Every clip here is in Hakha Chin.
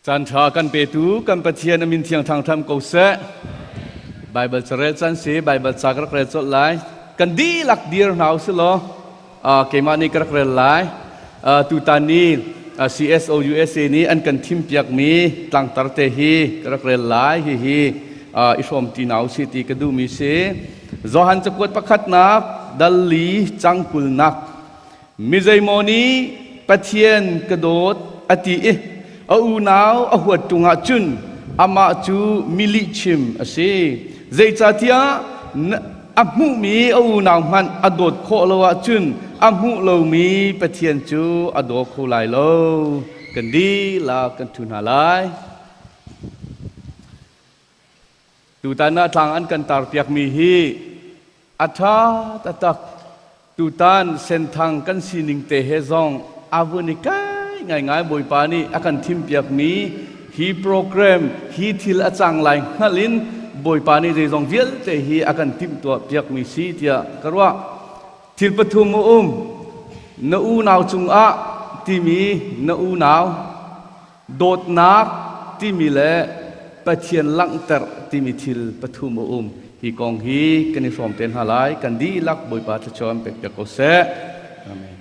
Caan ṭha kan petu kan Pathian a min thiang thangtham ko seh. Baibal carel caan si, Baibal ca ka rak rel colh lai. Kan dihlak dir hna usih law keimah nih ka rak rel lai. Tutan ni CSO USA nih an kan thimpiakmi tlangtar te hi ka rak rel lai. Hihi i hrawm ti hna usih ti ka duhmi si. Johan cakuat pakhatnak dal li cang kulnak Mi zeimaw nih Pathian ka dawt a ti i a unau a huat ṭung ahcun amah cu mi lihchim a si. Zeicahtiah a hmuhmi a unau hmanh a dawt khawh lo ahcun a hmuh lomi Pathian cu a daw kho lai lo. Kan dihlak kan ṭhu hna lai. Tutan ah tlang an kan tarpiakmi hi a ṭha taktak. Tutan Senthang kan sining te he zong a vun i kai ngaingai. Bawipa nih a kan thimpiakmi hi program hi thil a cang lai hngalh in Bawipa nih zeizong vialte hi a kan timhtuah piakmi si tiah ka ruah. Thil pathum a um. Na unau cungah timi na unau dawtnak timi le Pathian langhter timi thil pathum a um. Hi kong hi kan i hrawm te hna lai. Kan dihlak Bawipa thluachuah an pek piak ko seh. Amen.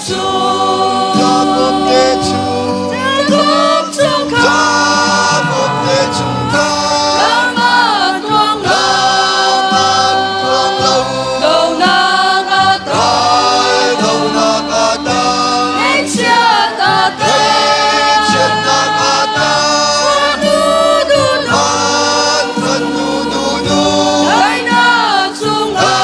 chung Jacob te chung Jacob chungkhar Jacob te chungkhar Lam an tluang lo Lam an tluang lo Donak a tam Donak a tam Ngaihchiat a tam Ngaihchiatnak a tam Fanu duhnu An fanu duhnu Daihnak chungah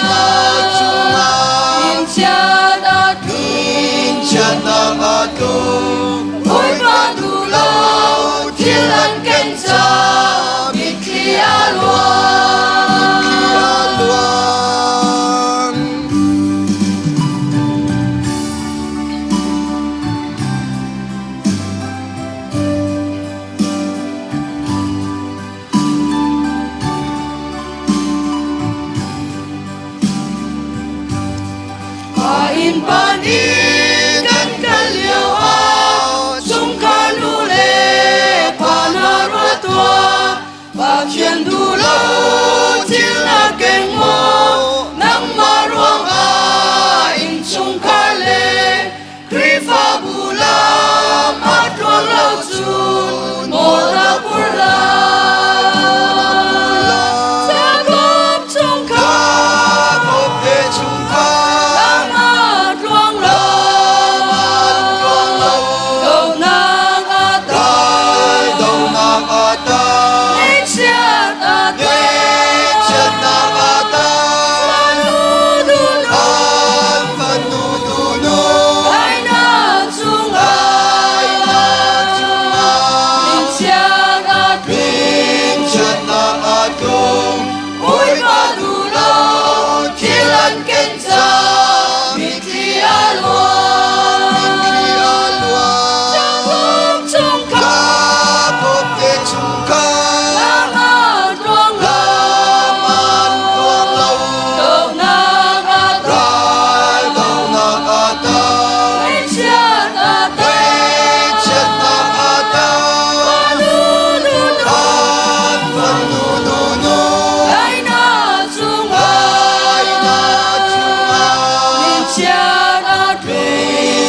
Daihnak chungah Minchiat a tlung Minchiatnak a tlung Bawipa duh lo thil an ken ca mitthli a luang Mitthli a luang. A innpa nih kan kal lio ah chungkhar nu le pa hna ruat tuah Pathian duh lo thil na keng maw nangmah ruangah innchungkhar le Khrihfabu lam a tluang lo cun maw na pur lai? Jacob chungkhar Jacob te chungkhar lam a tluang lo lam a tluang lo donak a tam donak a tam Ngaihchiat a tam Ngaihchiatnak a tam Fanu duhnu An fanu duhnu Daihnak chungah Daihnak chungah Minchiat a tlung Minchiatnak a tlung Bawipa duh lo thil an ken ca mitthli a luang Mitthli a luang Jacob chungkhar Jacob te chungkhar Lam an tluang lo Lam an tluang lo Donak a tam Ral donak a tam Ngaihchiat a tam Ngaihchiatnak a tam Fanu duhnu An fanu duhnu Daihnak chungah Daihnak chungah Minchiat a tlung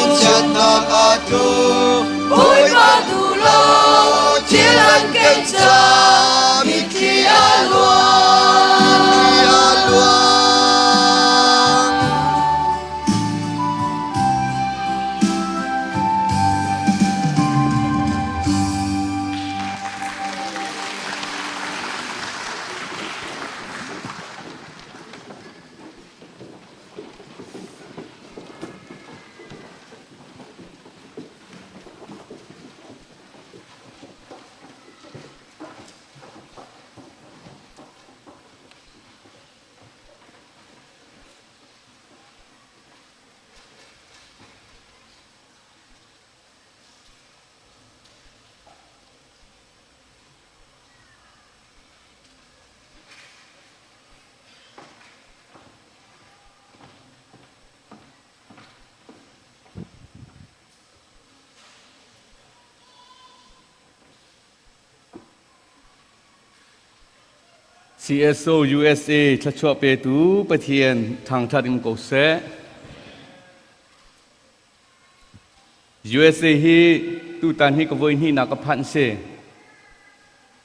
Minchiatnak a tlung Bawipa duh lo thil an ken ca mitthli a luang Mitthli a luang. CSO USA thluachuah petu Pathian thangṭhat in ko seh. USA hi tutan hi ka voi hnihnak ka phanh si.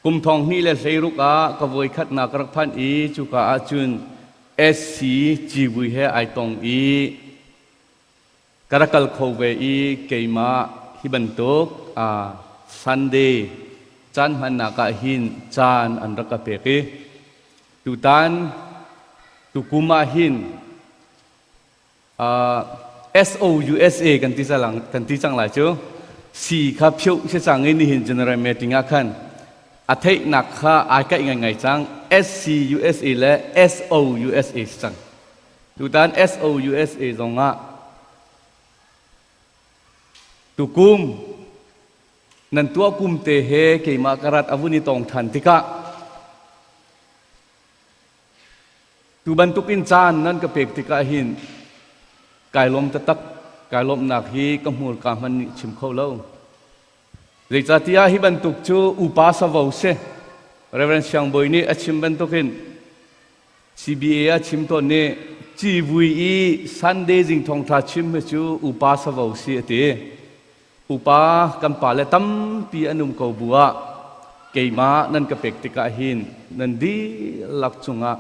Kum thong hnih le hleiruk ah ka voi khatnak ka rak phanh i cuka ahcun SC civui he ai tong i Ka rak kal kho ve i keimah hi bantuk Sunday caan hmannak ah hin caan an rak ka pek i tutan tukum ah hin SOUSA kan ti cang kan ti cang lai cu si kha phioh si cang i nihin general meeting ah khan a theihnak kha ai kaih ngaingai cang SCUSA le SOUSA si cang. Tutan SOUSA zongah tukum nan tuah kum te he keimah ka rat a vun i tong ṭhan tikah tu bantuk in caan nan ka pek tikah hin kai lawm taktak. Kai lawmhnak hi ka hmurka hmanh nih chim kho lo. Zeicahtiah hi bantuk cu upa savo si. Reverend Siangbawi nih a chim bantukin CBA a chim tawn nih Civui i Sunday zing thawngṭha chim hi cu upa savo si a ti. Upa kan pale tampi an um ko bu ah keimah nan ka pek tikah hin nan dihlak cungah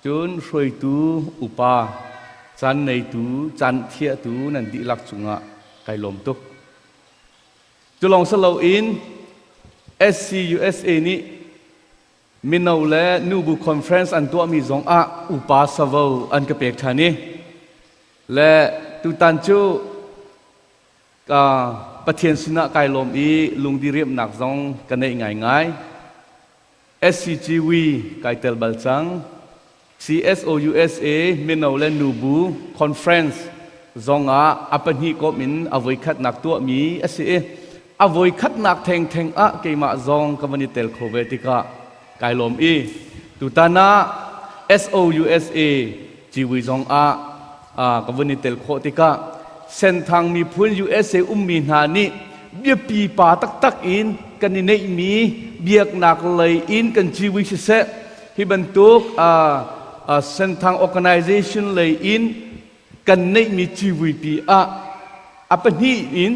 cun hruaitu upa caan neitu caan thiahtu nan dihlak cungah kai lawm tuk. Cu lawng si loin SCUSA nih mino le nubu conference an tuahmi zong ah upa savo an ka pek ṭhan i le tutan cu ka Pathian sinah kai lawm i lungdiriamnak zong ka neih ngaingai. SCGW kai tel bal cang. CSOUSA mino le nubu conference zong ah a pahnih komh in a voikhatnak tuahmi a si i a voikhatnak thengtheng ah keimah zong ka van i tel kho ve tikah kai lawm i tutan ah SOUSA civui zong ah ka vun i tel khawh tikah Senthang miphun USA ummi hna nih biapi pa taktak in kan i neihmi biaknak lei in kan civui siseh hi bantuk Senthang organization lei in kan neihmi civuipi ah a pahnih in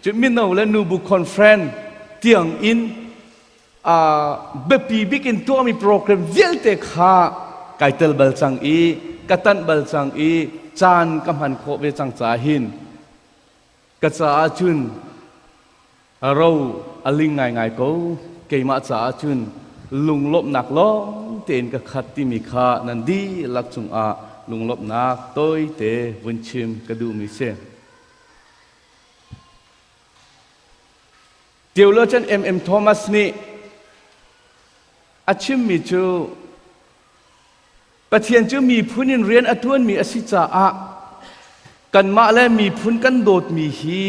cu mino le nubu conference tiang in biapi bik in tuahmi program vialte kha kai tel bal cang i ka tanh bal cang i caan ka hman khawh ve cang caah hin ka caah cun ro a ling ngaingai ko. Keimah caah cun lunglawmhnak lawng tein ka khat timi kha nan dihlak cungah lunglawmhnak tawite vun chim ka duhmi si. Theologian M.M. Thomas nih a chimmi cu Pathian cu miphun in rian a ṭuanmi a si caah kanmah le miphun kan dawtmi hi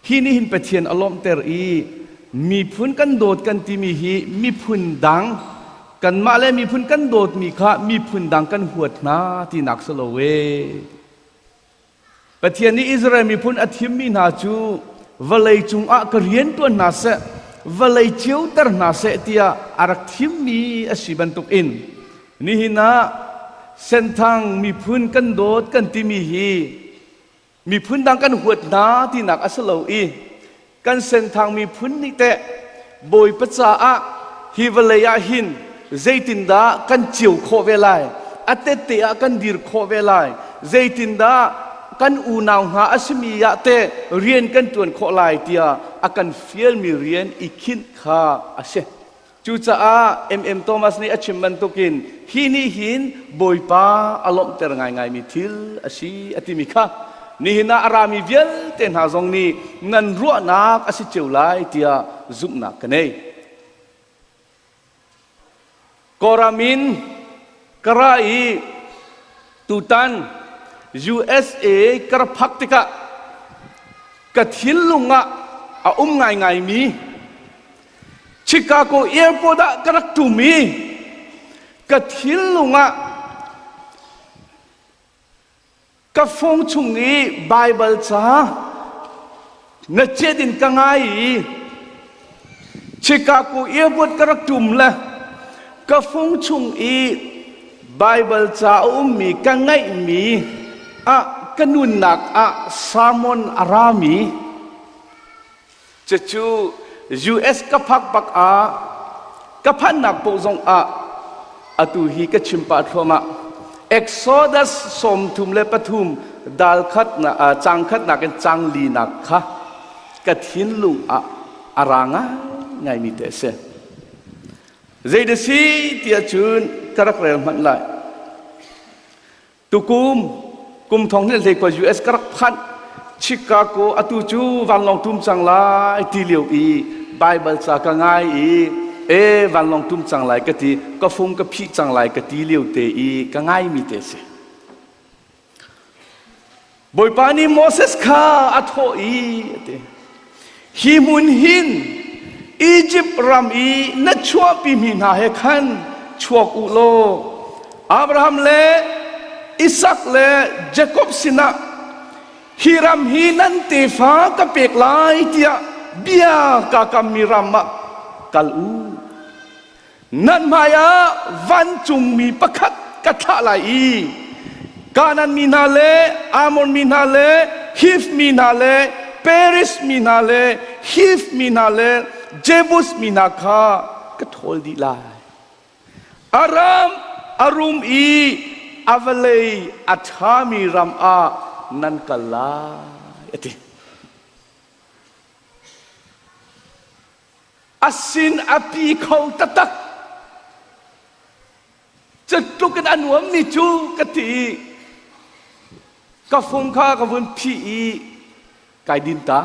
hi nih hin Pathian a lawmhter i miphun kan dawt kan timi hi miphun dang kanmah le miphun kan dawtmi kha miphun dang kan huat hna tinak si lo ee. Pathian nih Israel miphun a thimmi hna cu vawlei cungah ka rian ṭuan hna seh, vawlei ceuter hna seh tiah a rak thimmi a si bantukin nihin ah Senthang miphun kan dawt kan timi hi miphun dang kan huat hna tinak a si lo i kan Senthang miphun nih teh Bawipa caah hi vawlei ah hin zeitindah kan ceu khawh ve lai, a tette ah kan dir khawh ve lai, zeitindah kan unau hna a simi ah teh rian kan ṭuan khawh lai tiah a kan fialmi rian i khinh kha a si. Cucaah M.M. Thomas nih a chim bantukin hi nih hin Bawipa a lawmhter ngaingaimi thil a si a timi kha nihin ah a rami vialte hna zong nih nan ruahnak a si cio lai tiah zumhnak ka nei. Kawlram in ka ra i tutan USA ka ra phak tikah ka thinlung ah a um ngaingaimi Chicago airport ah ka rak ṭum i ka thinlung ah ka phone chung i Baibal ca na chet in ka ngai i Chicago airport ka rak ṭum le ka phone chung i Baibal ca a ummi ka ngaihmi ah ka nunnak ah sermon a rami Cucu US ka phak bak ah ka phannak paoh zong ah atu hi ka chim pah thluahmah. Exodus 33 dal khat na cang khatnak in cang linak kha ka thinlung ah a ra ngaingaimi te a si. Zei da si tiah cun ka rak rel hmanh lai. Tukum kum thong hnih hlei kua US ka rak phanh Chicago atu cu vanlawng tum cang lai ti lio i Bible ca ka ngai i e vanlawng tum cang lai ka ti ka fung ka phih cang lai ka ti lio te i ka ngaimi te si. Bawipa nih Moses kha a thawh i a ti hi hmun hin Izipt ram i na chuahpimi hna he khan chuak u law Abraham le Isak le Jakob sinah hi ram hi nan tefa ka pek lai tiah bia kaa kammi ram ah kal u. Nan hmaiah vancungmi pakhat ka thlah lai i. Kanaan mi hna le Ammon mi hna le Hiv mi hna le Peris mi hna le Hiv mi hna le Jebus mi hna kha ka ṭhawl dih lai. Aram a rum i a vawlei a ṭhami ram ah nan kal lai, a ti. A sin a pi kho taktak. Cutluk in a nuammi cu ka ti i ka fung kha ka vun phih i kai din ta.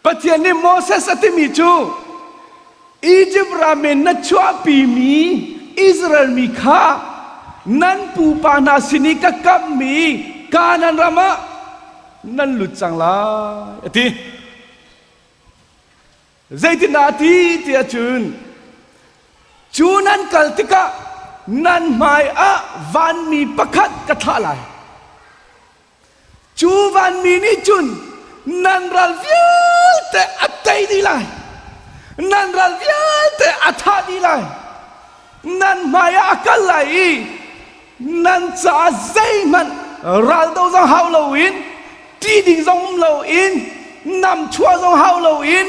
Pathian nih Moses a timi cu Izipt ram in na chuahpimi Israel mi kha nan pupa hna sin i ka kamhmi Kanaan ram ah nan lut cang lai a ti. Zeitindah a ti ti ahcun cu nan kal tikah nan hmai ah vanmi pakhat ka thlah lai. Cu vanmi nih cun nan ral vialte a tei dih lai. Nan ral vialte a thah dih lai. Nan hmaiah a kal lai i nan caah zeihmanh raldo zong hau loin ṭih ding zong um loin nam chuah zong hau loin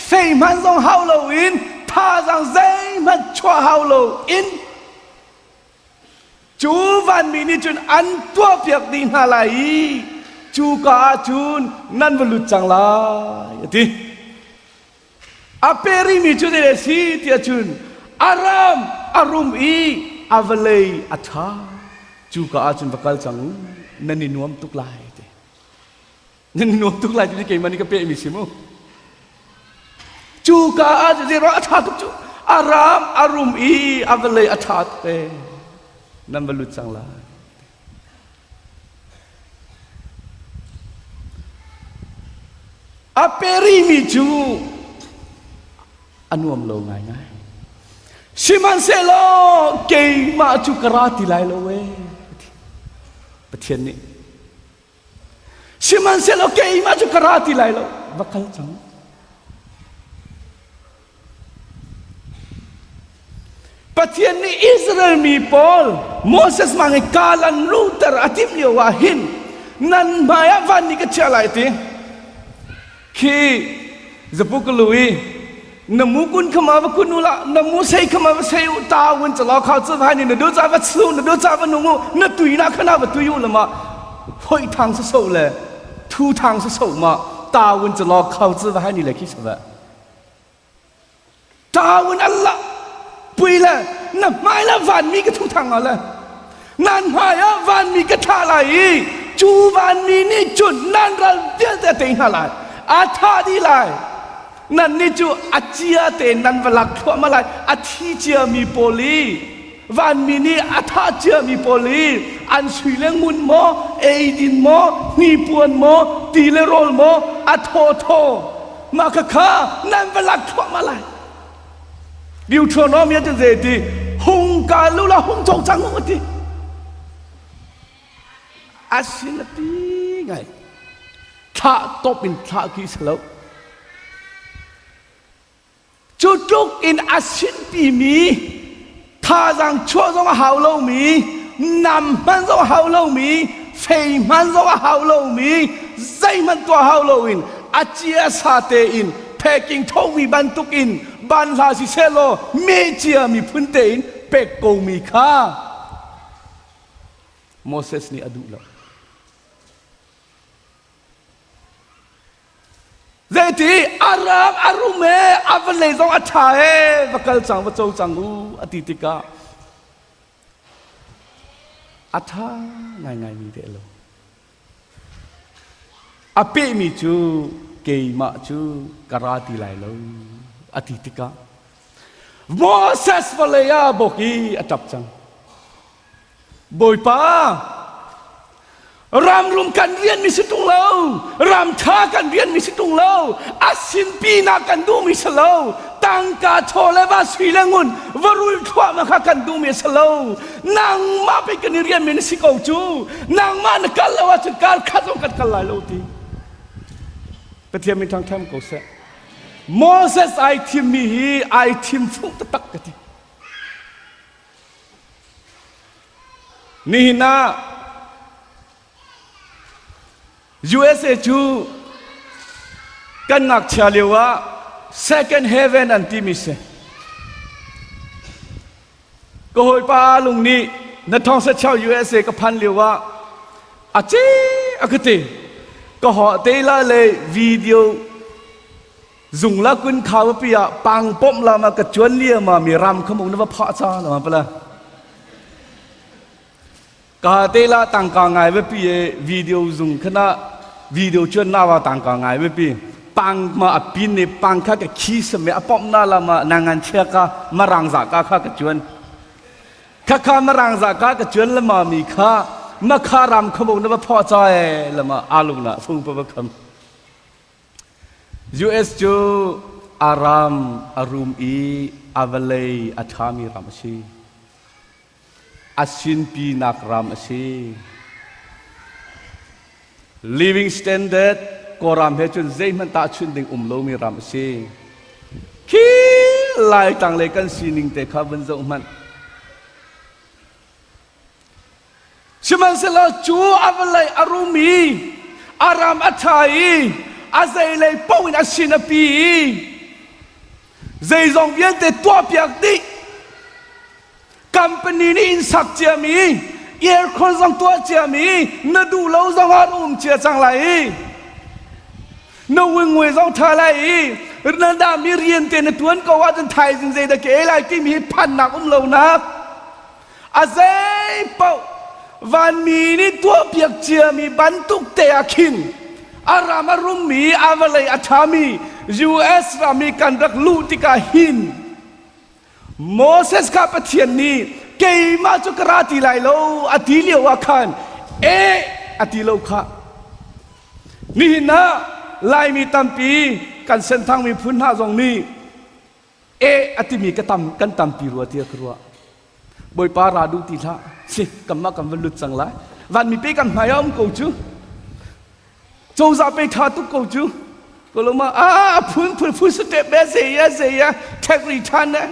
fei hman zong hau loin thazaang zeihmanh chuah hau loin Cu vanmi nih cun an tuahpiak dih hna lai i cuka ah cun nan va lut cang lai, a ti. A pe rihmi cu zei a si tiah cun a ram a rum i a vawlei a ṭha. Cuka ah cun va kal cang u, nan i nuam tuk lai, a ti. Nan i nuam tuk lai ti keimah nih ka pehmi si mu. Cuka ah zeiruang a ṭha tuk cu a ram a rum i a vawlei a ṭha tuk ee nan va lut cang lai. A perimi cu a nuam lo ngaingai. Sihmanhsehlaw keimah cu ka ra ti lai lo ee. Pathian nih Sihmanhsehlaw keimah cu ka ra ti lai lo. Va kal cang. Pathian nih Israel mi pawl Moses mang i kalan luhter a timh lio ah hin nan hmai ah van nih ka chiah lai ti. Khi zapukalu i na mu kun khama va kun ula na mu sei khama va sei u ta wun chalo khao chu vai ni na du cha va chu na du cha va nung u na tui na khana va tui u lama hoi thang sa so le thu thang sa so ma ta wun chalo khao chu vai ni le khi sa va ta wun Allah pui le na hmai la van mi ka thu thang le nan hmai ah vanmi ka thlah lai i cu vanmi nih cun nan ral vialte a tei hna lai a thah dih lai nannih cu a cia tein nan va lak thluahmah lai a thi ciami pawl i vanmi nih a thah ciami pawl i an sui le ngun maw eidin maw hnipuan maw ti le rawl maw a thawthaw mah khakha nan va lak thluahmah lai Deuteronomy cu zei ti hung ka lu la hung co cang u ti asin ati ngai thlah top in thlah ki salo cu tluk in asin pi mi thazang chuah zong a hau lo mi nam hman zong a hau lo mi fei hman zong a hau lo mi zeihmanh tuah hau lo in a cia sa tein packing thomi bantuk in banhla siseh law meh cia miphun tein pek komi kha Moses nih a duh lo. Zeiti a ram a rum e a vawlei zong a ṭha e va kal cang va co cang u a ti tikah a ṭha ngaingaimi ve lo. A pehmi cu keimah cu ka ra ti lai lo a ti tikah Moses vawlei ah bawk i a ṭap cang. Bawipa, ramrum kan rianmi si ṭung lo, ram ṭha kan rianmi si ṭung lo, a sinpinak kan duhmi si lo, tangka chaw le va sui le ngun va rul thluahmah kha kan duhmi a si lo. Nangmah pei kan i rianmi na si ko cu. Nangmah na kal lo ahcun kar khat zong kan kal lai lo ti. Pathian min thangṭhat ko seh. Moses ai thimmi hi ai thim fuh taktak ka ti. Nihin ah USA cu kan ngakchia lio ah second heaven an timi si. Ka hawipa lung nih na thong sa chau USA ka phan lio ah a ce a ka ti. Ka ho te la le video zung la kun khaw pi ah pang pom la ma ka chuan lia ma mi ram khamu na va pha cha la ma pala. Ka te la tangka ngai ve pi e video zung khana video chuan na wa tangka ngai ve pi pang ma a pin ne pang kha ka khi same a pom na la ma nangan chia ka marang za ka kha ka chuan kha kha marang za ka ka chuan la ma mi kha ma kha ram khamo na va pho cha e la ma alung na fung pa ba kham US cu a ram a rum i a vawlei a ṭhami ram a si. A sinpinak ram a si. Living standard Kawlram he cun zeihmanh tahchunh ding um lomi ram a si. Khi Laitlang lei kan sining te kha vun zoh hmanh. Sihmanhsehlaw cu a vawlei a rum i a ram a ṭha i a zeilei paoh in a sin a pi i zeizong vialte tuahpiak dih company nih inn sak ciami aircon zong tuah ciami na duh lo zong ah um cia cang lai i na wingwe zong ṭha lai i na dahmi rian te na ṭuan ko ahcun thaizing zeidah ke lai timi hi phannak um lonak a zei paoh vanmi nih tuahpiak ciami bantuk te ah khin a ram a rummi a vawlei a ṭhami US ram i kan rak luh tikah hin Moses kha Pathian nih keimah cu ka ra ti lai lo a ti lio ah khan e a ti lo kha nihin ah Laimi tampi kan senthang miphun hna zong nih e a timi ka tam kan tampi rua tiah ka ruah Bawipa ra duh ti hlah si kanmah kan van lut cang lai vanmi pe kan hmai ah um ko cu cozah pe ṭha tuk ko cu koloma a phun phun phun step be ze ya ze ya ṭhek ri ṭhan ne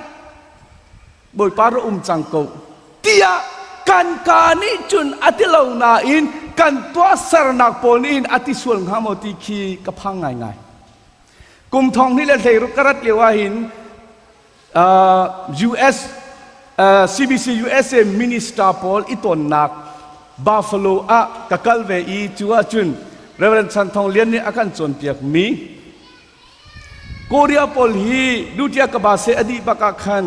Bawipa ra um cang ko tiah kan ka nih cun a ti lo nain kan tuahsernak pawl nih hin a ti sual hnga maw ti khi ka phang ngaingai Kum thong hnih le hleiruk ka rat lio ahhin US CBC USA minister pawl i tonnak Buffalo ah ka kal ve i cu ahcun Reverend Chan Thong Lian nih a kan cawnpiak mi Korea pawl hi dutia ka ba se a dih bak ah khan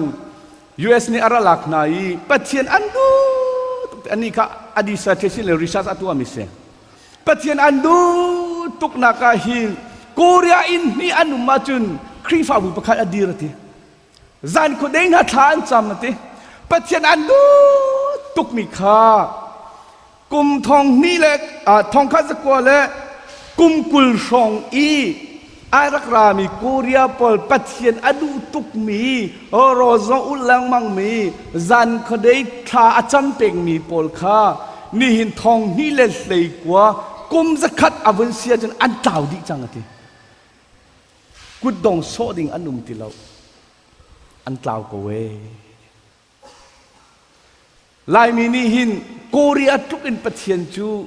US nih a ra lak hna i Pathian an duh tuk ani kha a dissertation le research a tuah mi si. Pathian an duh tuknak ah hin Korea inn hnih an um ahcun Khrihfabu pakhat a dir a ti. Zan khuadei hna thla an cam a ti. Pathian an duh tukmi kha kum thong hnih le thong khat zakua le kum 20 hrawng i a rak rami Korea pawl Pathian a duh tukmi rawl zong ulh lengmangmi zan khuadei thla a cam pengmi pawl kha nihin thong hnih le 19 kum 100 a vun si ahcun an tlau dih cang a ti. Kutdong sawh ding an um ti lo. An tlau ko ee. Laimi nih hin Korea tluk in Pathian cu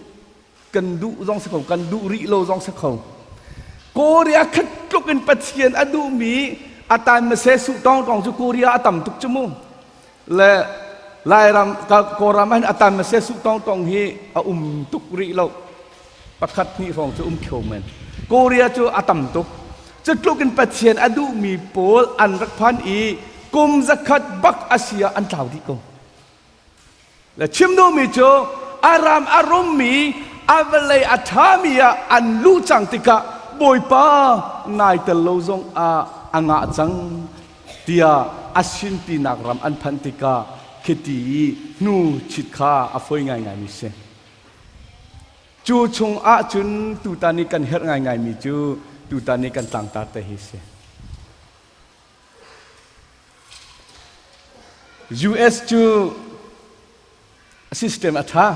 kan duh zong si kho, kan duh rih lo zong si kho. Korea khat tluk in Pathian a duhmi a tan mase su tong tong cu Korea a tam tuk cu mu. Le Lairam Kawlram ah hin a tan mase su tong tong hi a um tuk rih lo. Pakhat hnih hrawng cu um kho men. Korea cu a tam tuk. Cu tluk in Pathian a duhmi pawl an rak phan i kum 100 bak a si ah an tlau dih ko. Le chim duhmi cu a ram a rummi a vawlei a ṭhami ah an luh cang tikah Bawipa nai tel lo zong ah a ngah cang tiah a sinpinak ram an phanh tikah khiti i hnu chit kha a fawi ngaingaimi si. Cu chung ahcun tutan i kan herh ngaingaimi cu tutan i kan tlangtar te hi si. US cu system a ṭha.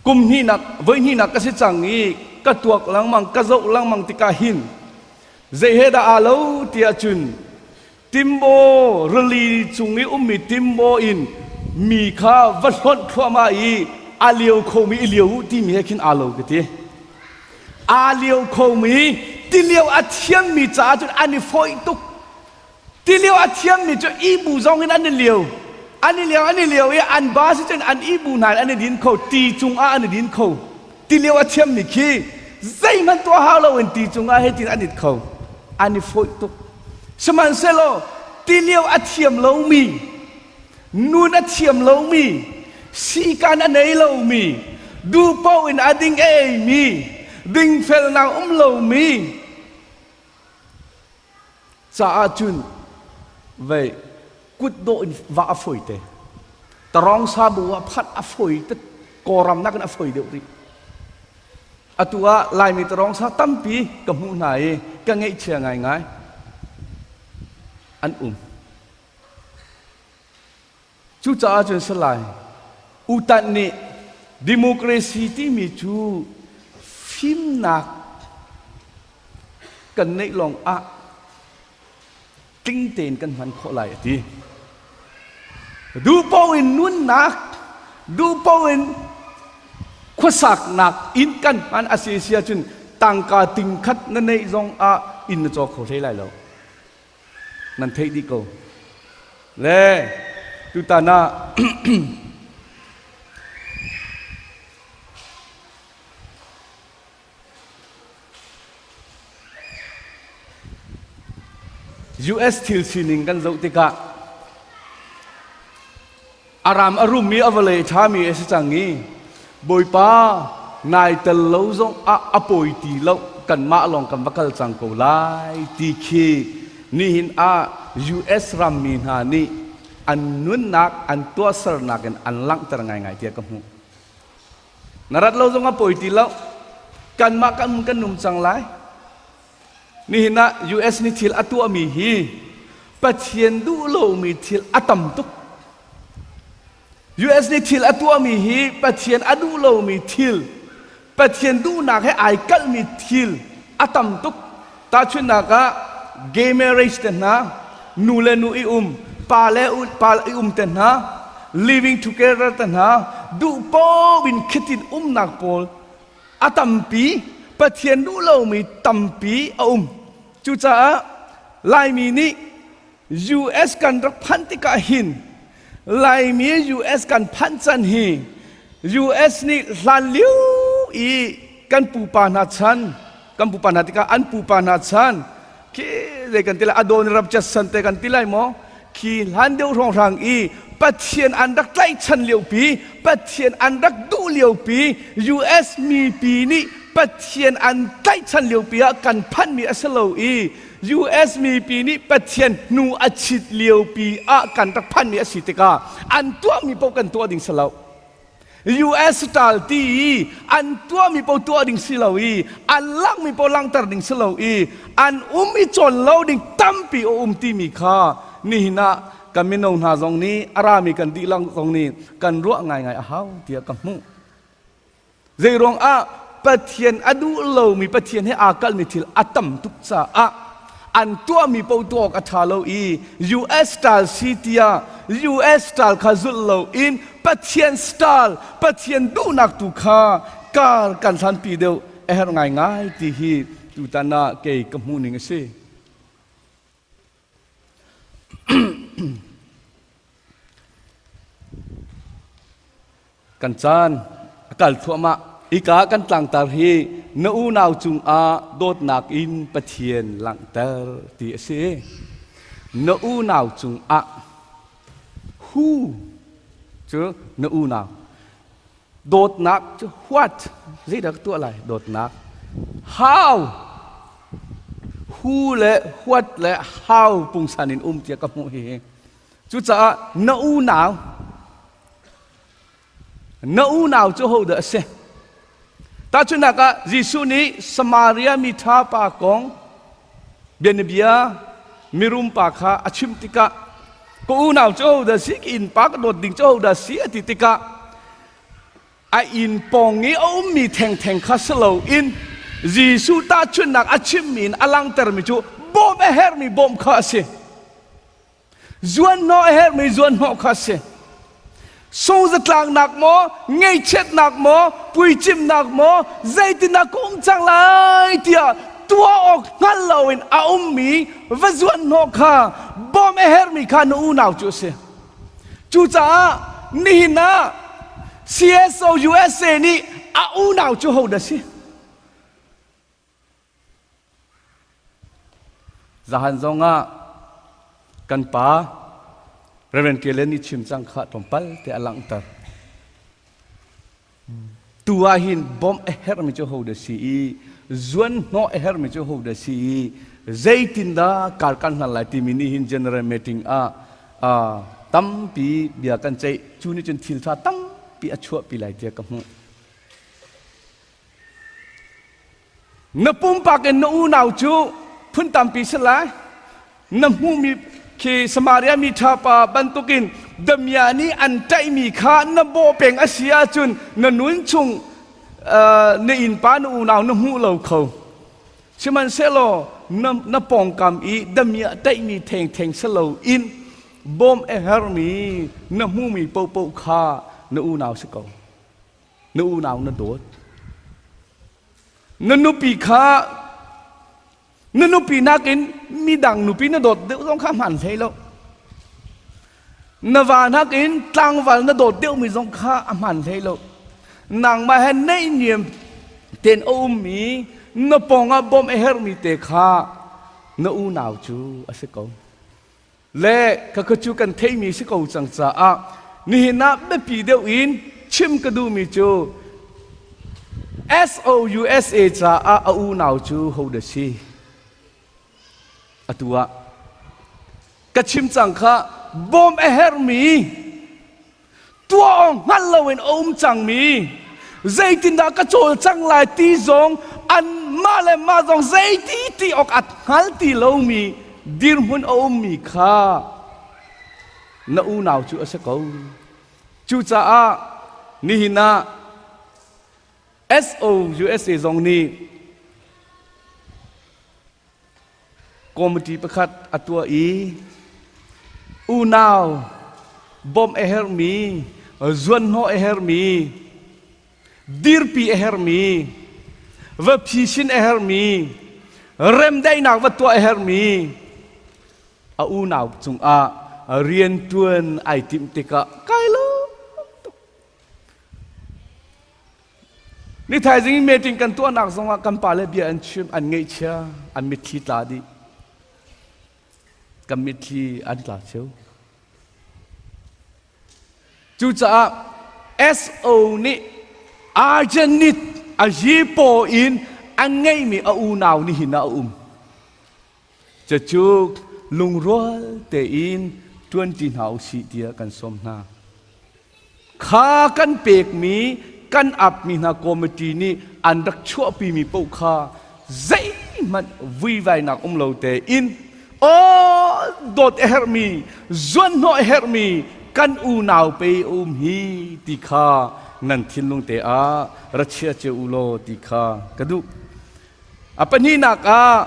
Kum hnihnak, voi hnihnak ka si cang i ka tuak lengmang, ka zoh lengmang tikah hin zei he dah aa lo ti ahcun Timbo rili cung i ummi Timbo in mi kha va hlonh thluahmah i a lio khomi i lio u timi he khin aa lo ka ti. Aa lio khomi tilio a thiammi caah cun an i fawih tuk. Tilio a thiammi cu ibu zong in an i lio. An i lio an i lio i an ba si cun an ibu hna in an i din kho, ti cungah an i din kho. Tilio a thiammi khi zeihmanh tuah hau loin ti cungah hitin an it kho. An i fawih tuk. Sihmanhsehlaw tilio a thiam lomi, nun a thiam lomi, siikan a nei lomi, duhpaoh in a ding a eimi, dingfelnak um lomi caah cun vei kutdawh in va a fawi te. Tarong sabu ah phanh a fawi te Kawlram nakin a fawi deuh rih. Atu ah Laimi tarong sa tampi ka hmuh hna i ka ngaihchia ngaingai an um. Cucaah cun salai Utan nih democracy timi cu fimnak kan neih lawng ah tling tein kan hman khawh lai a ti. Duhpaoh in nunnak, duhpaoh in khuasaknak inn kan hman a si si ahcun tangka tingkhat na neih zong ah inn na caw kho hlei lai lo. Nan theih dih ko. Le tutan ah US thil sining kan zoh tikah a ram a rummi a vawlei a ṭhami a si cang i Bawipa nai tel lo zong ah a pawi ti lo kanmah lawng kan va kal cang ko lai ti khi nihin ah US rammi hna nih an nunnak an tuahsernak in an langhter ngaingai tiah ka hmuh. Na rat lo zong a pawi ti lo. Kanmah kan kan num cang lai. Nihin ah US nih thil a tuahmi hi Pathian duh lomi thil a tam tuk. US nih thil a tuahmi hi Pathian a duh lomi thil, Pathian duhnak he ai kalhmi thil a tam tuk. Tahchunhnak ah gay marriage te hna, nu le nu i um, pa le pa i um te hna, living together te hna, duh paoh in khitin umnak pawl a tampi, Pathian duh lomi tampi a um. Cucaah Laimi nih US kan rak phanh tikah hin Laimi US kan phanh can hi US nih hlan lio i kan pupa hna chan kan pupa hna tikah an pupa hna chan khi zei kan ti lai Adon Rabchatsan te kan ti lai maw khi hlan deuh hrawnghrang i Pathian an rak tlaihchan liopi Pathian an rak duh liopi US mipi nih Pathian an tlaihchan liopi ah kan phanmi a si lo i US mipi nih Pathian hnu a chit liopi ah kan rak phanmi a si tikah an tuahmi paoh kan tuah ding si lo. US style ti i an tuahmi paoh tuah ding si lo i an langhmi paoh langhter ding si lo i an um i cawn lo ding tampi a um timi kha nihin ah kan mino hna zong nih a rami kan dihlak zong nih kan ruah ngaingai a hau tiah ka hmuh. Zeiruang ah Pathian a duh lomi Pathian he aa kalhmi thil a tam tuk caah an tuahmi paoh tuah awk a ṭha lo i US style si tiah US style kha zulh loin Pathian style Pathian duhnak tu kha kar kan hlanpi deuh a herh ngaingai ti hi tutan ah kei ka hmuh ning a si. Kan caan a kal thluahmah. Hika kan tlangtar hi na unau cungah dawtnak in Pathian langhter ti a si. Na unau cungah hu cu na unau. Dawtnak cu what zeidah ka tuah lai dawtnak. How hu le what le how pungsan in um tiah ka hmuh hihi. Cucaah na unau Na unau cu hodah a si? Tahchunhnak ah Jesuh nih Samaria mi ṭha pa kong bianabia mirum pa kha a chimh tikah ka unau cu hodah a si? Ka innpa ka dawt ding cu hodah a si? a ti tikah a inn pawng i a ummi thengtheng kha si loin Jesuh tahchunhnak a chimmi in a langhtermi cu bawmh a herhmi bawmh kha a si. Zuanhnawh a herhmi zuanhnawh kha a si. Sungzatlaknak maw, ngaihchiatnak maw, puicimnak maw, zeitindah ka um cang lai tiah tuah awk hngal loin a ummi va zuan hnawh kha bawm a herhmi kha na unau cu a si. Cucaah nihin ah CSO USA nih a unau cu hodah si? Zahan zongah kan pa Reverend Kelen nih chim cang kha tlawmpal te a langhter. Tu ah hin bawmh a herhmi cu ho dah si i zuan hnawh a herhmi cu ho dah si i zeitindah kar kan hlan lai timi nih hin general meeting ah tampi bia kan ceih. Cu nih cun thil ṭha tampi a chuahpi lai tiah ka hmuh. Na pumpak in na unau cu phun tampi si lai. Na hmuhmi khi Samaria mi ṭha pa bantukin damiah nih an ṭaihmi kha na bawh peng a si ahcun na nun chung na innpa na unau na hmuh lo kho. Sihmanhsehlaw na, na pawngkam i damiah ṭaihmi thengtheng si loin bawm a herhmi na hmuhmi paohpaoh kha na unau si ko. Na unau na dawt. Na nupi kha na nupi nakin midang nupi na dawt deuh zong kha hmaan hlei lo. Na va nakin tlangval na dawt deuhmi zong kha a hmaan hlei lo. Nangmah he naihniam tein a ummi na pawngah bawmh a herhmi te kha na unau cu a si ko. Le khakha cu kan theihmi si ko cang caah nihin ah biapi deuh in chim ka duhmi cu SOUSA caah a unau cu hodah si? Atu ah ka chim cang kha bawm a herhmi tuah awk hngal loin a um cangmi zeitindah ka cawlcang lai ti zong anmah le mah zong zeiti ti awk a hngal ti lomi dirhmun a ummi kha na unau cu a si ko. Cucaah nihin ah SOUSA zong nih Committee pakhat a tuah i unau bawmh a herhmi, zuanhnawh a herhmi, dirpi a herhmi, va phisin a herhmi, remdaihnak va tuah a herhmi a unau cungah rianṭuan ai timh tikah kai lawm tuk. Ni thaizing meeting kan tuahnak zongah kan pale bia an chim, an ngaihchia, an mitthli tla dih. Kan mitthli an tla cio. Cucaah SO nih Argenit a yipaw in an ngeihmi a unau nihin ah a um. Cucu lungrual tein ṭuanṭi hna u sih tiah kan sawm hna. Kha kan pekmi kan apmi hna committee nih an rak chuahpimi paoh kha zeihmanh vuivainak um lo tein aw dawt a herhmi zuanhnawh a herhmi kan unau pe a um hi ti kha nan thinlung te ah ra chia cio u law ti kha ka duh. A pahnihnak ah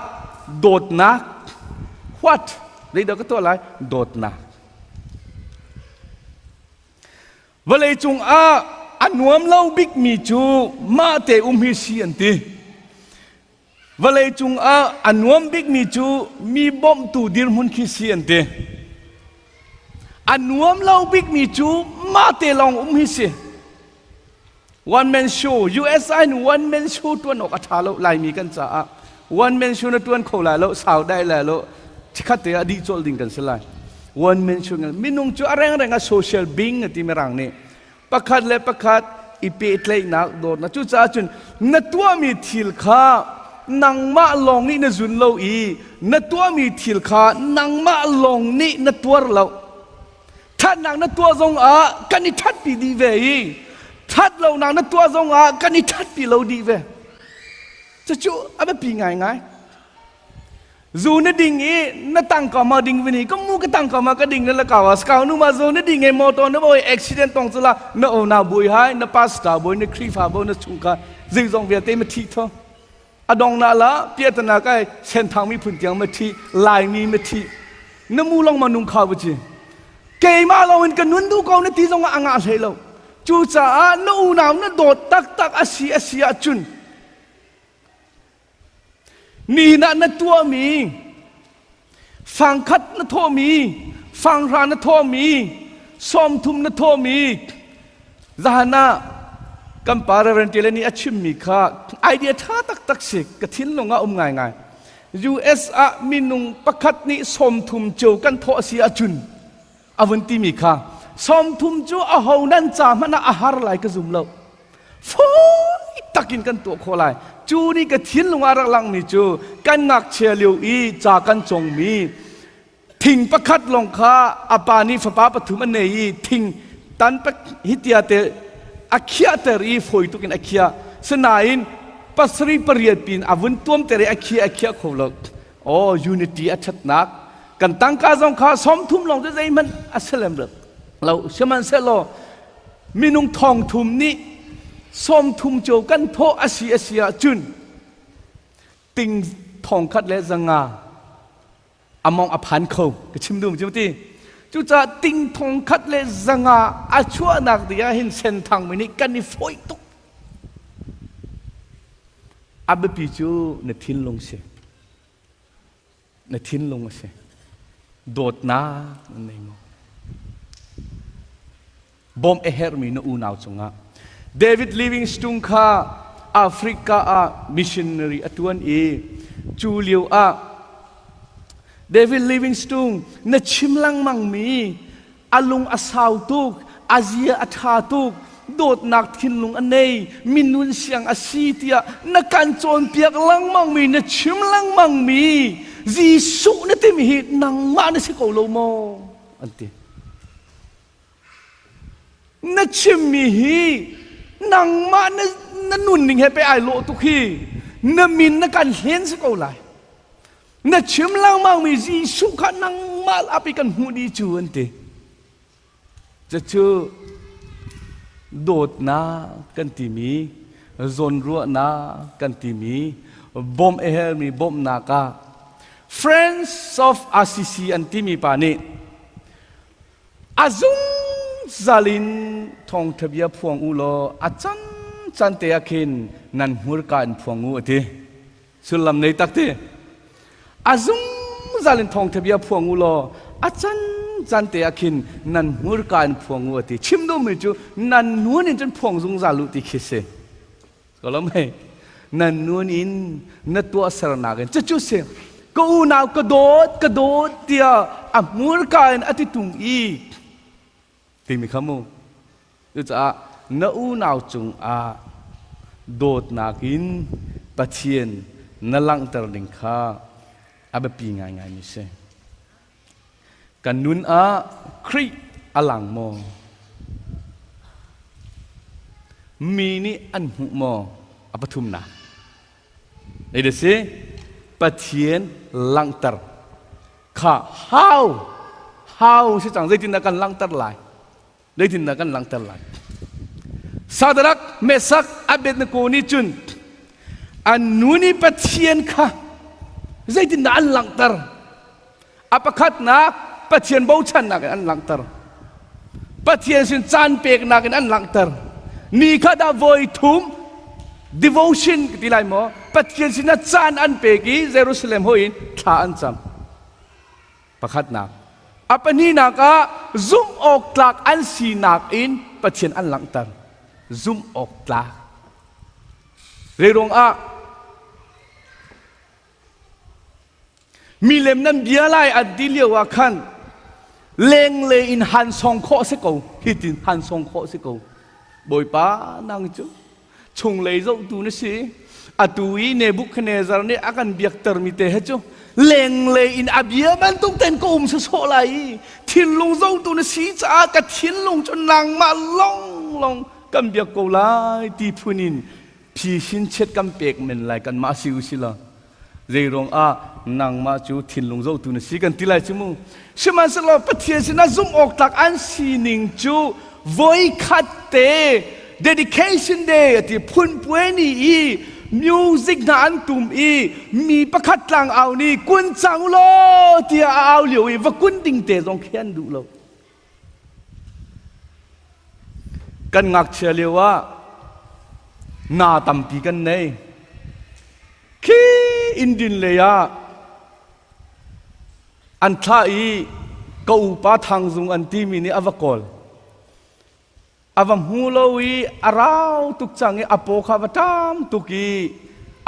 dawtnak. What? Zeidah ka tuah lai? Dawtnak. Vawleicung ah a nuam lo bikmi cu mah te um hi si an ti. Vawleicung ah a nuam bikmi cu mi bawmhtu dirhmun khi si an ti. A nuam lo bikmi cu mah te lawng um hi si. One man show US ah hin one man show tuan awk a ṭha lo Laimi kan caah one man show na tuan kho lai lo sau dai lai lo chikhat te ah dih colh ding kan si lai one man show minung cu a rengreng a social being a ti mirang nih pakhat le pakhat i pehtlaihnak dawtnak cucaah cun na tuahmi thil kha nangmah lawng nih na zun lo i na tuahmi thil kha nangmah lawng nih na tuar lo Ṭhatnak na tuah zongah kan i ṭhatpi dih ve i ṭhat lonak na tuah zongah kan i ṭhatpi lo dih ve. Cucu a biapi ngaingai. Zu na ding i na tangka ma ding vini ka mu ka tangka ma ka ding na la kawa skau nu ma zu na ding e motor na boi accident tong chula na ona bui hai na pastor boi na khrifa bo na chungkha zeizong vialte ma thi tho adong na la piatana kai senthang mi phun tiang ma thi laimi ma thi na mu long ma nung kha bu chi. Keimah lo in ka nun duh ko na ti zongah a ngah hlei lo. Cucaah na unau na dawt taktak a si a si ahcun nihin ah na tuahmi fangkhat na thawhmi fanghra na thawhmi sawmthum na thawhmi zahan ah kan pa Reverend Tele nih a chimmi kha idea ṭha taktak si ka thinlung ah um ngaingai. US ah minung pakhat nih 30 cio kan thawh a si ahcun a vun timi kha 30 cu a ho nan ca hmanh ah a har lai ka zum lo. Fawi takin kan tuah khawh lai. Cu nih ka thinlung ah rak langmi cu kan ngakchia lio i ca kan congmi thing pakhat lawng kha a pa nih fapa pathum a nei i thing tan hitia te a khiahter i fawi tuk in a khiah. Sinain pasarih pariat pin a vun tuamter i a khiah a khiah kho lo. Oh, unity a ṭhatnak kan tangka zong kha 30 lawng cu zeihmanh a si lem lo. Sihmanhsehlaw minung thong thum nih 30 cio kan thawh a si a si ahcun ting thong khat le zanga among a phan kho ka chim dum cu ti. Cucaah ting thong khat le zanga a chuahnak ding ah hin senthang mi nih kan i fawih tuk. A biapi cu na thinlung si, na thinlung a si. Dawtnak na nei maw? Bawmh a herhmi na unau cungah. David Livingstone kha Africa ah missionary a ṭuan i cu lio ah David Livingstone na chim lengmangmi a lung a sau tuk, a zia a ṭha tuk, dawtnak thinlung a nei, minun siang a si tiah na kan cawnpiak lengmangmi, na chim lengmangmi Jesuh na timi hi nangmah na si ko lo maw? An ti. Na chimmi hi nangmah na, na nunning he pe ai lawh tuk hi. Na min na kan hlen si ko lai. Na chim lengmangmi Jesuh kha nangmah api kan hmuh dih cu an ti. Cucu dawtnak kan timi, zawnruahnak kan timi, bawmh a hermi bawmhnak ah Friends of Assisi an timi pa nih a zungzal in thawngṭha bia phuang u law a can can te ah khin nan hmurka in phuang u a ti. Sullam nei tak ti. A zungzal in thawngṭha bia phuang u law a can can te ah khin nan hmurka in phuang u a ti. Chim duhmi cu nan nun in cun phuang zungzal u ti khi si. Ko lo mei? Nan nun in na tuahsernak in cucu si ka unau ka dawt ka dawt tiah a hmurka in a ti tung i timi kha mu. Cucaah na unau cungah dawtnak in Pathian na langhter ding kha a biapi ngaingaimi si. Kan nun ah Khrih a lang maw? Mi nih an hmuh maw? A pathumnak. Ei si Pathian langhter kha how how si cang zeitindah kan langhter lai? Zeitindah kan langhter lai? Sadrak, Mesak, Abednego nih cun an nu nih Pathian kha zeitindah an langhter? A pakhatnak Pathian bochannak in an langhter. Pathian sin caan peknak in an langhter. Ni kha dah voi thum devotion ti lai maw? Pathian sinah caan an pek i Jerusalem hoi in thla an cam. Pakhatnak. A pahnihnak ah zumh awk tlak an sinak in Pathian an langhter. Zumh awk tlak. Zeiruang ah milem nan bia lai an ti lio ah khan lenglei in han song khawh si ko hitin han song khawh si ko. Bawipa nang cu chunglei zohtu na si. Atu i Nebuchadnezzar nih a kan biaktermi te he cu lenglei in a bia bantuk tein ka um sawsawh lai i thinlung zohtu na si caah ka thinlung cu nangmah lawnglawng kan biak ko lai ti phun in phisin chiat kan pek men lai kanmah si u si law zeiruang ah nangmah cu thinlung zohtu na si kan ti lai cu mu. Sihmanhsehlaw Pathian sinah zumh awk tlak an sining cu voikhat te dedication day ati phunpuai ni i music hna an tum i mi pakhat tlang au ni kun cang law tiah a au lio i va kun ding te zong khi an duh lo. Kan ngakchia lio ah na tampi kan nei. Khi Indian lei ah an thlah i ka upa Thangzung an timi nih a va kawl. A va hmu lo i a rau tuk cang i a paw kha va ṭam tuk i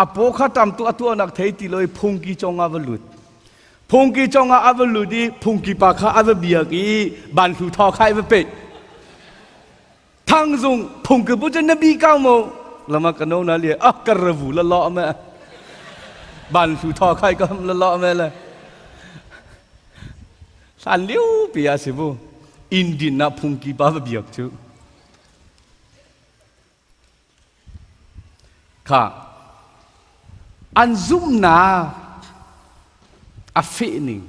a paw kha ṭam tuk a tuahnak thei ti lo i phungki cong ah va lut. Phungki cong ah a va lut i phungki pa kha a va biak i banhlu thaw kha i va peh. Thangzung phungki bu cu na bi kau mo lama ka no na li ah ka ravu la lo me banhlu thaw khai ka ham la lo me le hlan liu pi a si bu Indian na phungki pa va biak cu kha an zumhnak a feh ning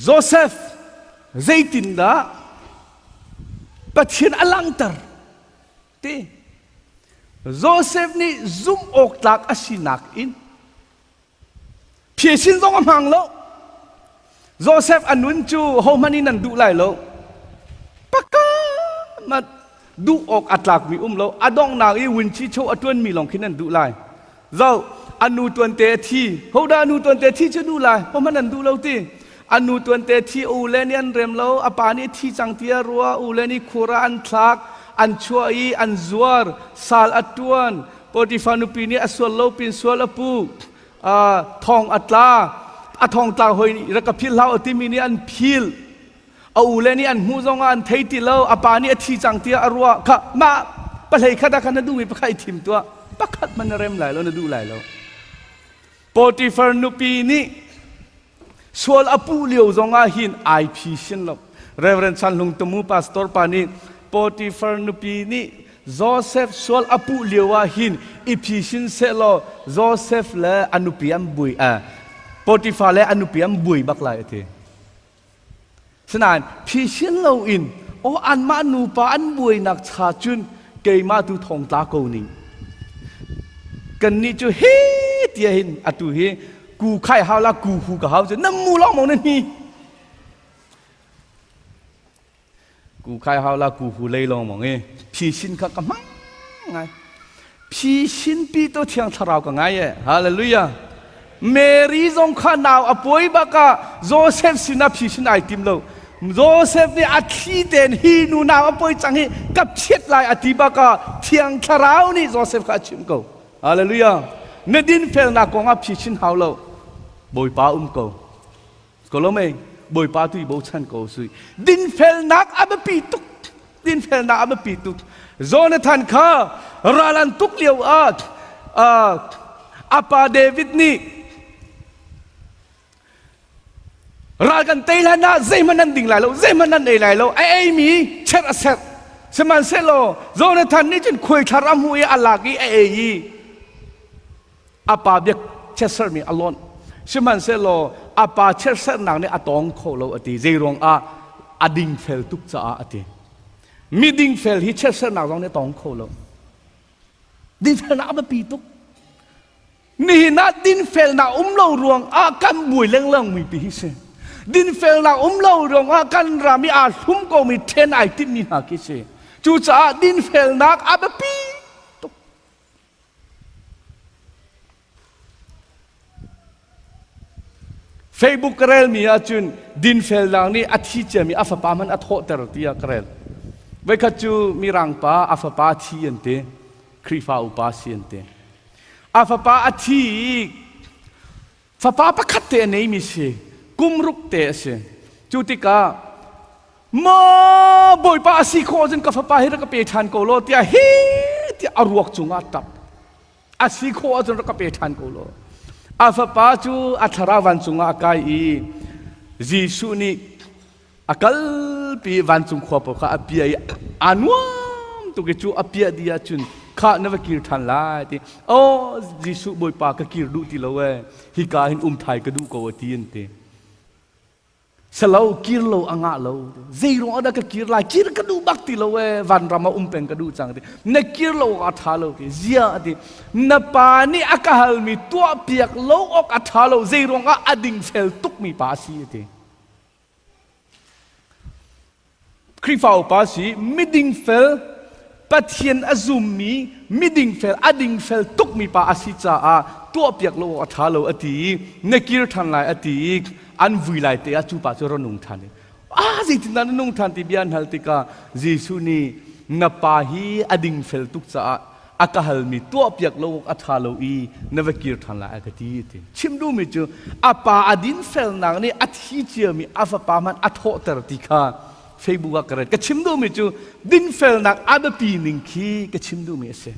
Joseph zeitindah Pathian a langhter ti Joseph nih zumh awk tlak a sinak in phisin zong a hmang lo Joseph a nun cu hohmanh in an duh lai lo paka mat duh awk a tlakmi um lo a donghnak i wunchi cho a ṭuanmi lawng khin an duh lai Zo, a nu tuante a thi. Hodah a nu tuante thi cu duh lai? Hohmanh an duh lo ti. A nu tuante thi u le nih an rem lo, a pa nih thi cang ti a rua, u le nih khur ah an thlak, an chuah i an zuar, sal a ṭuan. Potifar nupi nih a sual lo pin sual a puh. Thong a tla. A thong tla hoi nih rak ka philh hlah u timi nih an philh. A u le nih an hmuh zongah an thei ti lo. A pa nih a thi cang tiah a ruah. Kha mah pahlei khat ah khan na duhmi pakhat i thim tuah. Pakhat hmanh na rem lai lo, na duh lai lo. Potifar nupi nih sual a puh lio zongah hin ai phi sin lo. Reverend Chan Hlung Tumu pastor pa nih Potifar nupi nih Joseph sual a puh lio ah hin i phisin sehlaw Joseph le a nupi an bui Potifar le a nupi an bui bak lai a ti. Sinain phisin loin aw anmah nupa an buainak cha cun keimah tu thongtla ko ning. Kannih cu hi tiah hin atu hi ku khai hau la ku hu ka hau cu nan mu lawng maw na hni. Ku khai hau la ku hu lei lawng mong i phisin kha ka hmang ngai. Phisin pi to thiang thlarau ka ngai e. Hallelujah. Mary zong kha nau a puai bak ah Joseph sinah phisin ai tim lo. Joseph nih a thli tein hi nu nau a puai cang hi ka phiat lai a ti bak ah thiang thlarau nih Joseph kha a chimh ko. Hallelujah. Na dinfelnak kong ah phisin hau lo. Bawipa um ko. Ko lo mei Bawipa tu i bochan ko sui. Dinfelnak a biapi tuk. Dinfelnak a biapi tuk. Jonathan kha ral an tuk lio ah a pa David nih ral kan tei hlan ah zeihmanh nan ding lai lo zeihmanh nan ei lai lo a eimi cherh a serh sihmanhsehlaw Jonathan nih cun khuaithlar a hmuh i a lak i a ei i a pa biak chiatserhmi a lonh sihmanhsehlaw a pa chiatserhnak nih a tawng kho lo a ti zeiruang ah a dingfel tuk caah a ti mi dingfel hi chiatserhnak zong nih a tawng kho lo dingfelnak a biapi tuk nihin ah dinfelnak um lo ruang ah kan buai lenglang mi pi hi si dinfelnak um lo ruang ah kan ram i aa hlum ko mi then ai timmi hna khi si cucaah dinfelnak a biapi tuk Facebook ka relmi ahcun dinfelnak nih a thi ciami a fapa hmanh a thawhter tiah ka rel. Voikhat cu mirang pa a fapa thi an ti. Khrihfa upa si an ti. A fapa a thi i fapa pakhat te a neimi si. Kum ruk te a si. Cu tikah Maw Bawipa a si khawh ahcun ka fapa hi rak ka pe ṭhan ko law tiah hi tiah a ruak cungah a ṭap. A si khawh ahcun rak ka pe ṭhan ko law. A fapa cu a thlarau vancung ah a kai i Jesuh nih a kalpi vancung khua pawl kha a piah i aa nuam tuk i cu a piah dih ahcun khah na va kir ṭhan lai ti. Oh Jesuh Bawipa ka kir duh ti lo ee hika hin um thai ka duh ko a ti an ti. Salo kir lo a ngah lo. Zei ruang ah dah ka kir lai? Kir ka duh bak ti lo ee. Vanram ah um peng ka duh cang ti. Na kir lo awk a ṭha lo ti. Zia a ti. Na pa nih a ka halmi tuah piak lo awk a ṭha lo. Zei ruang ah a dingfel tukmi pa a si a ti. Khrihfa upa si miding fel Pathian a zummi miding fel a dingfel tukmi pa a si caah tuahpiak lo awk a ṭha lo a ti i na kir ṭhan lai a ti i an vui lai te ah cu pa cu ra nung ṭhan i ah zeitindah na nung ṭhan ti bia an hal tikah Jesuh nih na pa hi a dingfel tuk caah a ka halmi tuahpiak lo awk a ṭha lo i na va kir ṭhan lai a ka ti a ti. Chim duhmi cu a pa a dinfelnak nih a thi ciami a fapa hmanh a thawhter ti kha Facebook ah ka rel. Ka chim duhmi cu dinfelnak a biapi ning khi ka chim duhmi a si.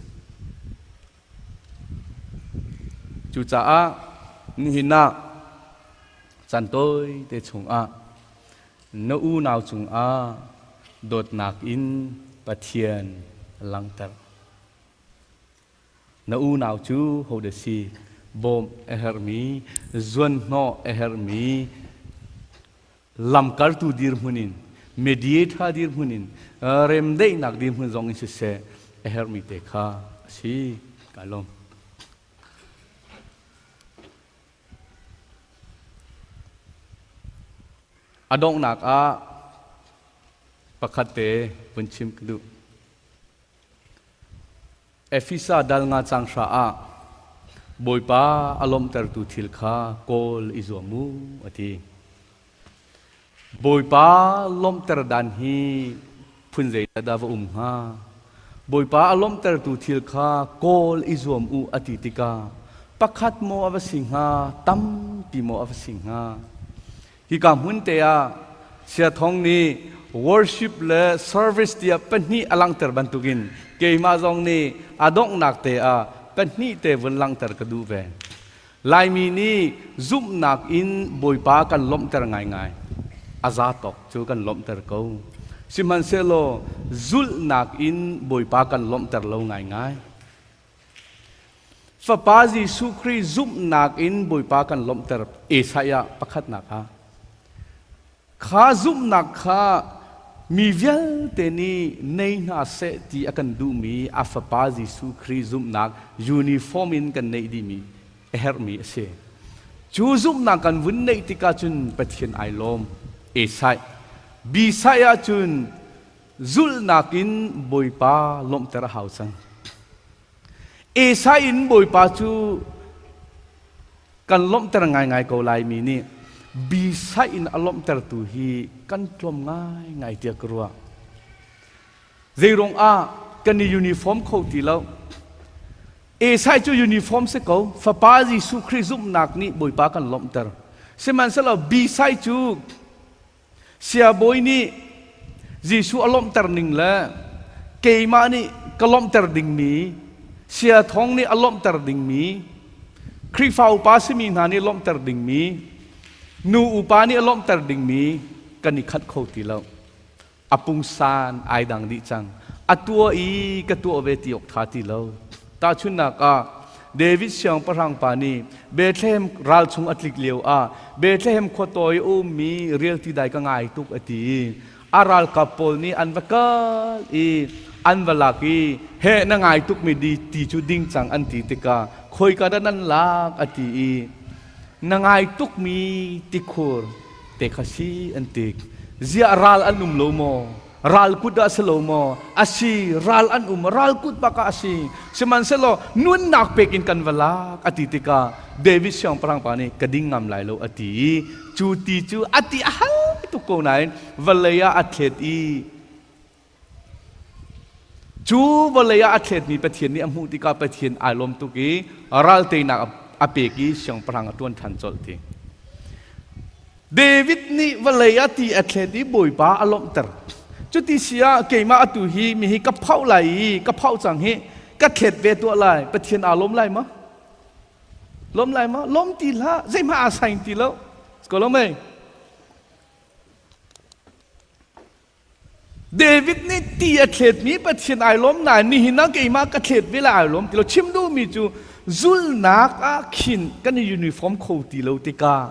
Cucaah nihin ah caan tawi te chungah na unau cungah dawtnak in Pathian langhter. Na unau cu hodah si? Bawmh a herhmi, zuanhnawh a herhmi, lamkaltu dirhmun in, mediator dirhmun in, remdaihnak dirhmun zong in siseh, a herhmi te kha a si. Ka lawm. A donghnak ah pakhat te vun chim ka duh. Efesa dal nga cang hra ah Bawipa a lawmhtertu thil kha kawl i zuam u a ti. Bawipa lawmhter dan hi phun zeidah dah va um hnga? Bawipa a lawmhtertu thil kha kawl i zuam u a ti tikah pakhat maw a va si hnga, tampi maw a va si hnga? Hika hmun te ah Sia Thong nih worship le service tiah pahnih a langhter bantukin keimah zong nih a donghnak te ah pahnih te vun langhter ka duh ve. Laimi nih zumhnak in Bawipa kan lawmhter ngaingai. A za tawk cu kan lawmhter ko. Sihmanhsehlaw zulhnak in Bawipa kan lawmhter lo ngaingai. Fapa Jesuh Khrih zumhnak in Bawipa kan lawmhter Isaiah pakhatnak ah. Kha zumhnak kha mi vialte nih nei hna seh ti a kan duhmi a Fapa Jesuh Khrih zumhnak uniform in kan neih dihmi a herhmi a si. Cu zumhnak kan vun neih tikah cun Pathian ai lawm. Esai. Bisai ahcun zulhnak in Bawipa lawmhter a hau cang. Esai in Bawipa cu kan lawmhter ngaingai ko laimi nih bisaih in a lawmhtertu hi kan tlawm ngaingai tiah ka ruah. Zeiruang ah kan i uniform kho ti lo. Esai cu uniform si ko, Fapa Jesuh Khrih zumhnak nih Bawipa kan lawmhter. Sihmanhsehlaw bisai cu Siabawi nih Jesuh a lawmhter ning le keimah nih ka lawmhter dingmi, sia thong nih a lawmhter dingmi, Khrihfa upa simi hna nih lawmhter dingmi, nu upa nih a lawmhter dingmi kan i khat kho ti lo. A pungsan ai dang dih cang. A tuah i ka tuah ve ti awk ṭha ti lo. Tahchunhnak ah, David siangpahrang pa nih Bethlehem ral chung a tlik lio ah Bethlehem khuatawi a ummi rialti dai ka ngai tuk a ti i a ralkap pawl nih an va kal i an va lak i he na ngai tukmi di ti cu ding cang an ti tikah khoika dah nan lak a ti i na ngai tukmi tikhur te kha si an ti ziah ral an um lo maw Ral kut ah si lo maw? A si, ral an um, ral kut bak ah a si. Sihmanhsehlaw nunnak pek in kan va lak a ti tikah David siangpahrang pa nih ka ding ngam lai lo a ti i cu ti cu a ti a hal tuk ko nain vawlei ah a thlet i cu vawlei ah a thletmi Pathian nih a hmuh tikah Pathian ai lawm tuk i ral teinak a pek i siangpahrang a ṭuan ṭhan colh ti. David nih vawlei ah ti a thlet i Bawipa a lawmhter. Cuti si ah keimah atu hi mi hi ka phauh lai i ka phauh cang hi ka thlet ve tuah lai. Pathian aa lawm lai maw? Lawm lai maw? Lawm ti hlah. Zeihmah aa saing ti lo. Ko lo mei? David nih ti a thletmi Pathian ai lawm nain nihin ah keimah ka thlet ve lai ai lawm ti lo. Chim duhmi cu zulnak ah khin kan i uniform kho ti lo tikah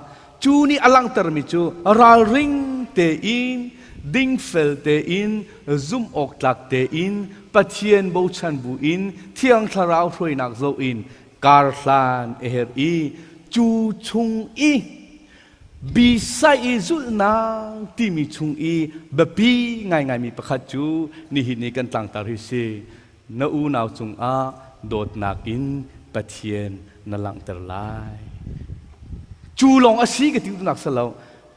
cu nih a langhtermi cu ralring tein dingfel tein zumh awktlak tein Pathian bochan bu in Thiang Thlarau hruainak zoh in kar hlan a herh i cu chung i. Bisai i zulhnak timi chung i biapi ngaingaimi pakhat cu nihin ni kan tlangtar hi si. Na unau cungah dawtnak in Pathian na langhter lai. Cu lawng a si ka ti duhnak si lo.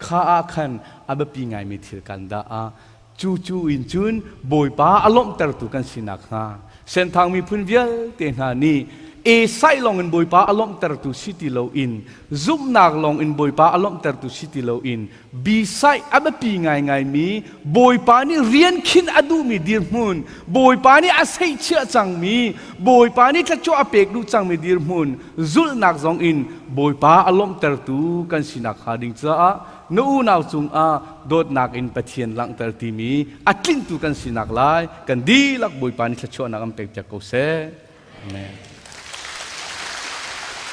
Kha ah khan a biapi ngaimi thil kan dah ah cu cu in cun Bawipa a lawmhtertu kan si nakhnga Senthang miphun vialte hna nih esai lawng in Bawipa a lawmhtertu si ti loin zumhnak lawng in Bawipa a lawmhtertu si ti loin bisai a biapi ngaingaimi Bawipa nih rian khin a duhmi dirhmun Bawipa nih a seihchiah cangmi Bawipa nih thlachuah a pek duh cangmi dirhmun zulhnak zong in Bawipa a lawmhtertu kan sinak hnga ding caah na unau cungah dawtnak in Pathian langhter timi a tlinhtu kan sinak lai kan dihlak Bawipa nih thluachuahnak an pekpiak ko seh. Amen.